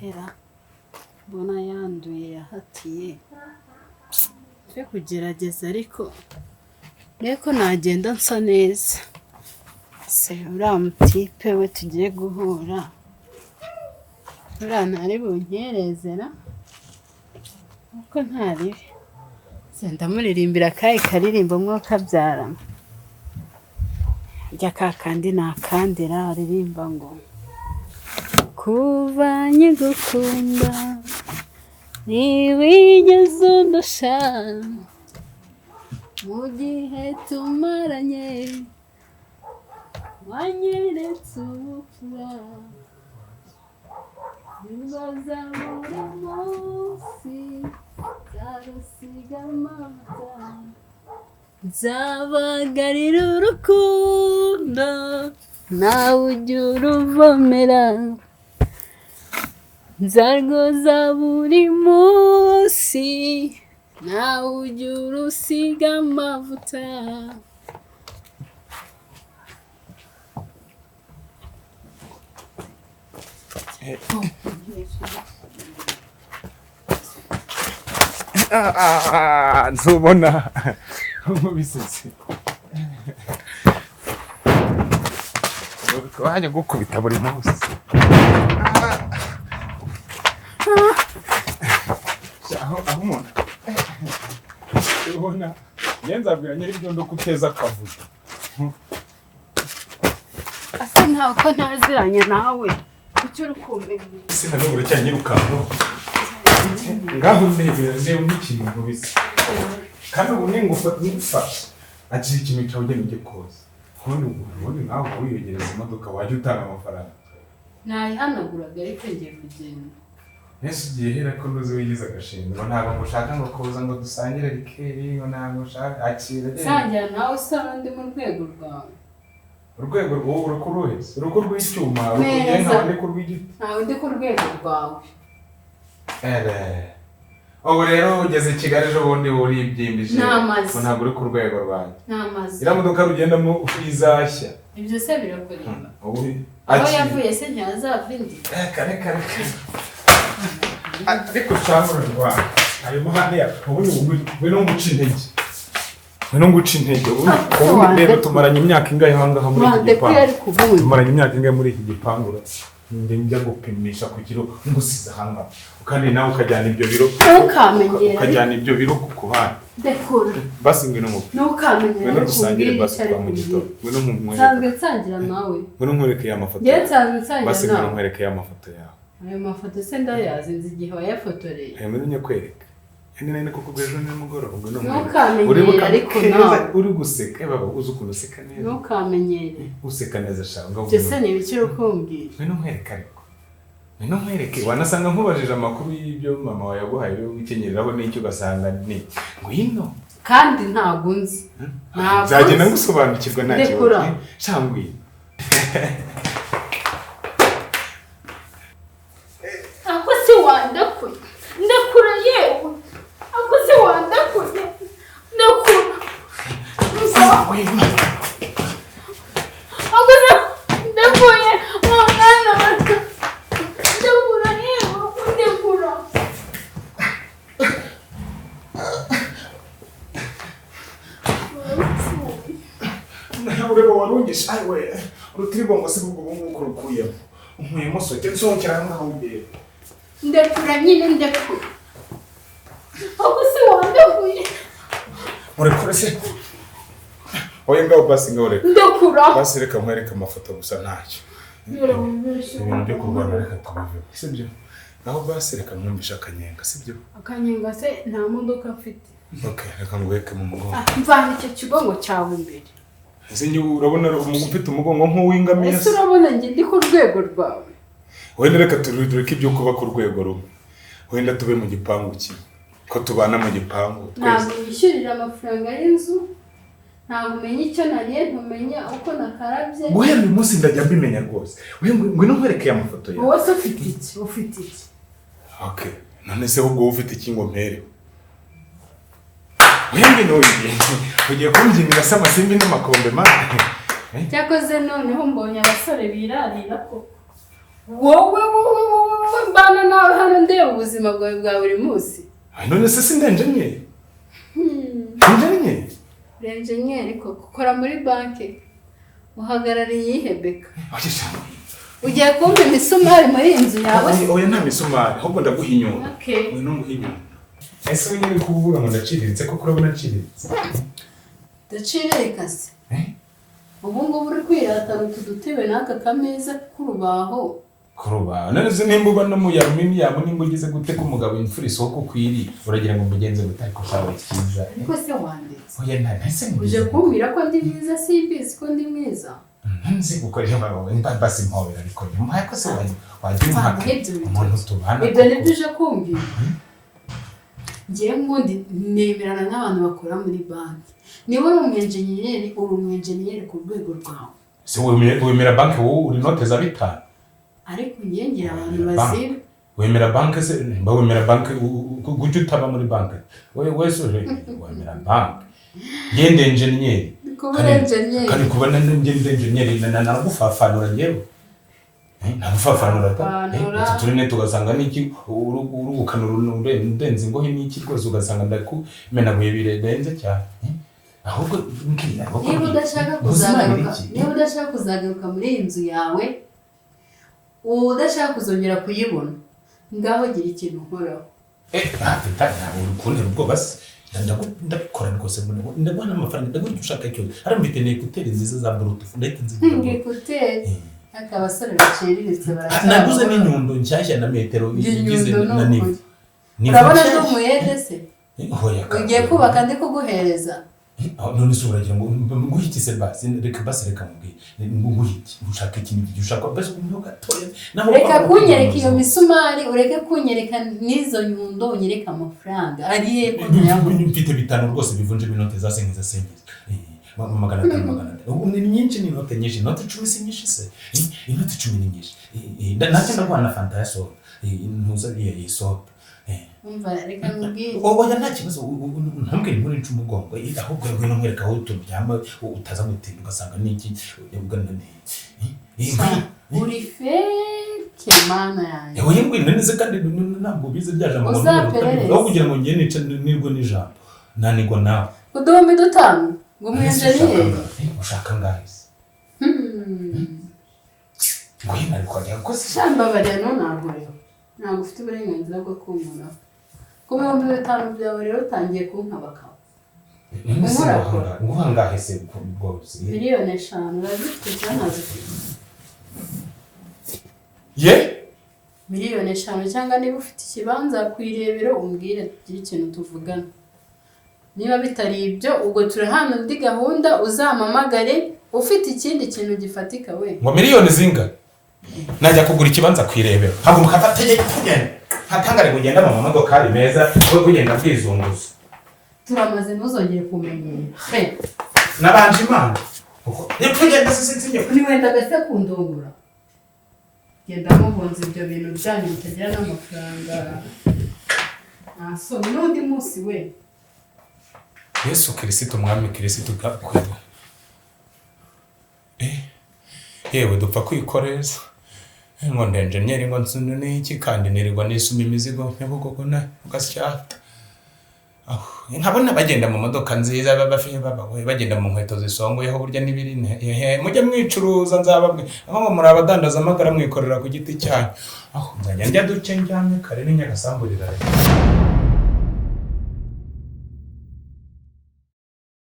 Hera mbona yanduye yahatiye twe kugerageza, ariko ndebe ko nagenda nsa neza. Se uriya mutipe we tugiye guhura, uriya ntari bunkerezera kuko ntaribi. Se ndamuririmbira akahe karirimbo mwokabyarana? Rya kakandi nakandira aririmba ngo kuva nkigukunda ntiwigeze undusha, mu gihe tumaranye wanyeretse ubupfura, imbaza buri munsi nzarusiga amavuta, nzabagarira urukundo nawe ujya uruvomera, nzarwoza buri munsi nawe ujya urusiga amavuta. Ntubona nkubisetse wajya gukubita buri munsi. Aho aho umuntu ubona njye nzabwira nyir'ibyondo ko uteza akavuyo. Asa nkaho ko ntaziranye nawe, kuki uri kumenya? Ese na n'ubu uracyanyirukanka ngaho? Ndebera, ndeba nk'ikintu nkubise, kandi ubu ningufata ngufashe, akira ikintu cyawe ugenda ujye koza. Ubundi nawe wiyogereza imodoka, wajya utanga amafaranga. Nayihanaguraga, ariko ngiye kugenda. Mbese ugiye hera ko ntuzi wigize agashinga ngo ntabwo ngushaka, ngo kuza ngo dusangire rikeri, ngo ntabwo ushaka, akira genda. Sangira nawe usa n'undi mu rwego rwawe. Urwego rw'ubu uri kuruhe? Urugo rw'icyuma Neza. rukugiye nkaho ndi kurw'igiti. Ntawe ndi ku rwego rwawe. Ere. Ubu rero ugeze i Kigali ejo bundi uribyimbije. N'amazi. Ngo ntabwo uri ku rwego rwanjye. Nta mazi. Iriya modoka rugendamo izashya. Ibyo se birakureba? Ubu Aho akira. yavuye se ntihazava indi? Reka reka reka, ariko cyangwa urarwara ayo mahane yawe. Ubundi ngwino nguca intege, ngwino nguca intege. Ubundi rero tumaranye imyaka ingahe aha ngaha muri iki Wandekuye gipangu? Ariko ubundi Tumaranye imyaka ingahe muri iki gipangu? Njye njya gupimisha ku kiro ngusize aha ngaha, kandi nawe ukajyana ibyo biro. Ntukamenyere. Ukajyana ibyo biro ku bandi. Ndekura. Basi ngwino mu Ntukamenyere. Ngwino Ariko dusangire umbwire basi icyo ari twa mu gitondo. kumbwira. Ngwino nkwereke. Nsanzwe nsangira nawe. Ngwino nkwereke ya mafoto Njyewe yawe. nsanzwe nsangira Basi ngwino nawe. nkwereke ya mafoto yawe. Ayo mafoto se ndayazi? Nzi igihe wayafotoreye. Aya ngwino nyakwereka. Yani nari kukubwira ejo nimugoroba, ngwino nkwereke. Ntukamenyere. Uribuka Ariko keza nawe uri guseka. Eh, baba uzi ukuntu useka neza. Ntukamenyere. Useka neza sha, ngaho. Ibyo se ni ibiki uri kumbwira? Ngwino nkwereke, ariko ngwino nkwereke. Wanasanga nkubajije amakuru y'ibyo mama wawe yaguhaye yo gukenyereraho n'icyo, ugasanga ni ngwino. Kandi ntabwo unzi. Ntabwo Nzagenda nzi. ngusobanukirwa, nta kibazo. Ndekura. Sha ngwino. Ako se wandekuye? Ndekura yewe! Ako se wandekuye? Ndekura! Ako se ndekuye? Mwana, ndekura yewe, ndekura! Ureba warungisha ayiwe urutirigongo se ubwo nguko rukuyemo nkuyemo soke nsohokera aho ngaho imbere. Ndekura nyine, ndekura! Ako se wandekuye? Murekure se. Oya, ngaho basi, ngaho reka. Ndekura! Basi reka nkwereke amafoto gusa, ntacyo. Ibintu byo kurwana reka tubiveho, sibyo? Ngaho basi reka nkumvishe akanyenga, sibyo? Akanyenga se? Nta modoka mfite. Okay, reka nguheke mu mugongo. Ah, mvana icyo kigongo cyawe imbere. Ese njye urabona ufite umugongo nk'uw'ingamiya Ese se? urabona njye ndi ku rwego rwawe? Wenda reka tureke ibyo kuba ku rwego rumwe, wenda tube mu gipangu kimwe, ko tubana mu gipangu twese. Ntabwo wishyurira amafaranga y'inzu, ntabwo umenya icyo nariye, ntumenya uko nakarabye. Guhera uyu munsi ndajya mbimenya rwose. Ngwino nkwereke aya mafoto yawe. Wowe se ufite iki? Ufite iki? Okay, none se ahubwo wowe ufite iki ngo mperewe? Wembi ntugiye ugiye kumbyinira se amasimbi n'amakombe mani? Cyakoze noneho mbonye abasore birarira koko. Wowe, wowe, wowe, wowe mbana nawe hano, ndeba ubuzima bwawe bwa buri munsi. Ay, none se sindi enjeniyeri? Enjeniyeri. Uri enjeniyeri koko? Ukora muri banki? Uhagarariye iyihe BK? Oya sha. Ugiye kumpa imisumari muri iyi nzu yawe? Oya, oya, nta misumari, ahubwo ndaguha inyundo. Okay. Oya, ntunguha inyundo. Ese we nyine kuvuga ngo ndaciriritse, koko urabona nciriritse? Ndaciriritse se? Eh? Ubu ngubu uri kwiratana utu dutebe n'aka kameza k'urubaho. Kuruba none se nimba ubona mu yamu, nimba ugize gute ko umugabo imfura isoko ukwiri, uragira ngo mugenze gute? Ariko shawe cyiza. Ariko se wanditse? Oya, nta ntese. Uje kumbwira ko ndi mwiza, simbizi ko ndi mwiza. Nzi gukoresha basi mpobera, ariko nyuma ko se wagira Mvana impaka ibyo bintu. Umuntu tubana. Ibyo nibyo uje kumbwira? Ngewe ngundi nemerana n'abantu bakora muri banki. Niba uri umwenjeniyeri, uri umwenjeniyeri ku rwego rwawe. Se wemera banki? Wowe uri note za 5. Ariko ngewe ngira abantu Wemera baziba. Wemera banki se? Nimba wemera banki, gujya utaba muri banki we wese wemera banki. Ngende enjeniyeri. Kuba uri enjeniyeri. Kandi kuba ngende enjeniyeri nagufafanura ngewe. Nagufafanura ta. Fafanura. Utu turine tugasanga n'iki urugukana urenze ingohe n'iki rwose, ugasanga ndakumenaguye birenze cyane. Ahubwo mbwira, ahubwo Niba mbwira. udashaka Ubuzima ni kuzagaruka iki? Niba udashaka kuzagaruka muri iyi nzu yawe, udashaka kuzongera kuyibona, ngaho gira ikintu ukoraho. Ntabwo uri kuntera ubwoba se? Ndabikora rwose, ndaguha n'amafaranga, ndaguha icyo ushaka cyose. Hariya mfite na écouteurs nziza za Bluetooth, ndahita nzigura. Ngo écouteurs? Ariko abasore baciriritse Naguze baracyabura. n'inyundo nshyashya na metero igize Inyundo na ni nivo. ukuri. Nivo Urabona ndi nshyashya. umuyede se? Oya, Ugiye kubaka ndi kuguhereza? None se uragira ngo nguhe iki se? Basi reka, basi reka mubwire nguhe iki? Ushaka iki n'iki? Ushaka basi umwe gatoya naho? Reka kunyereka iyo misumari, ureke kunyereka n'izo nyundo, unyereke amafaranga ari he ko ntayabona. Mfite 5 rwose bivunjemo inote za sengiza sengiza, 500 500. Ubu ni nyinshi, ni inote nyinshi. Inote 10 si nyinshi se? Inote 10 ni nyinshi. Nacyo ndaguha na fanta ya soda. Ntuza iyi soda. Umva, reka nkubwire. Oya, nta kibazo. Ntumbwire inkuru inca umugongo. Ahubwo ngwino nkwereka aho turyama, utaza gutinda ugasanga n'iki ugana Uri fake, mana yanjye. Oya, ngwino neza kandi ntabwo bize bya jambo ngo Uzaperereze. aho kugira ngo ngende nica nirwe n'ijambo nanigwa nawe. Uduhumbi 5 ngo umwenjeniyeri? Ushaka angahe se? Ngwino ariko wajya ko se. Shambabarira, ntunankoreho, ntabwo ufite uburenganzira bwo kunkoraho. Ku 5000 byawe rero utangiye kunkabakaba. None se Unkora. Nguha angahe se rwose? Miliyoni 5 urazifite cyangwa ntazifite? Ye? Miliyoni 5, cyangwa niba ufite ikibanza ku irebero umbwire tugire ikintu tuvugana. Niba bitari ibyo, ubwo turahana indi gahunda, uzampamagare ufite ikindi kintu gifatika we. Ngo miliyoni zinga? Najya kugura ikibanza ku irebero, haguruka mfate tugenda, hatangare kugenda mu mamodokari meza, we kugenda bwizunguza. Turamaze, ntuzongere kumenyera he. Nabanje imana ni kugenda se sinjye. Ntiwenda gase kundungura, genda muhunze ibyo bintu byanyu bitagira n'amafaranga. Nta soni, n'undi munsi we. Yesu Kirisito, Mwami Kirisito bwakwiriye. Yewe, dupfa kwikoreza ngo ndenjenyeri ngo nsunu n'iki, kandi nirirwa nisuma imizigo Nyabugogo na ugasyata. Aho, nkabona bagenda mu modoka nziza, baba bagenda mu nkweto zisongoyeho burya n'ibiri ehe, mujye mwicuruza nzababwe aho ngo muri abadandaza amagara mwikorera ku giti cyanyu. Aho nzajya ndya duke ndyamye kare n'inyagasambu rirarema.